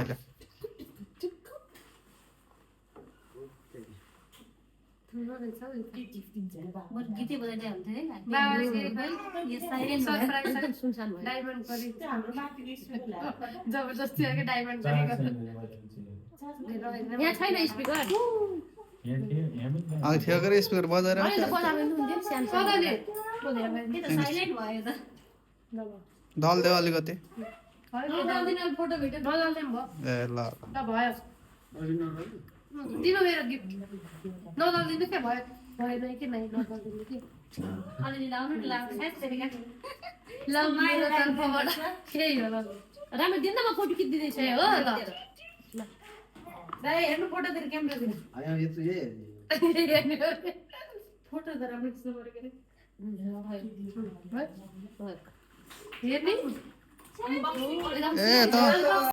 अहिले गीतै बजाइदिए हुन्थ्यो है जबरजस्ती डायमन्ड गरेको यहाँ छैन स्पिकर थियो के स्पिकर बजाएर साइलेन्ट भयो त दल देऊ अलिकति फोटो भिडियो नजाल्दै भयो ए ल ल भयो दिनु मेरो गिफ्ट नजाल्दिनु के भयो भएन कि नै नजाल्दिनु कि अलिअलि लाउनु नि लाग्छ ल मेरो तर्फबाट केही हो राम्रो दिन त म फोटो खिचिदिँदैछु हो ल दाइ हेर्नु फोटो दिएर क्यामेरा दिनु फोटो त राम्रो खिच्नु पऱ्यो के हेर्ने ए त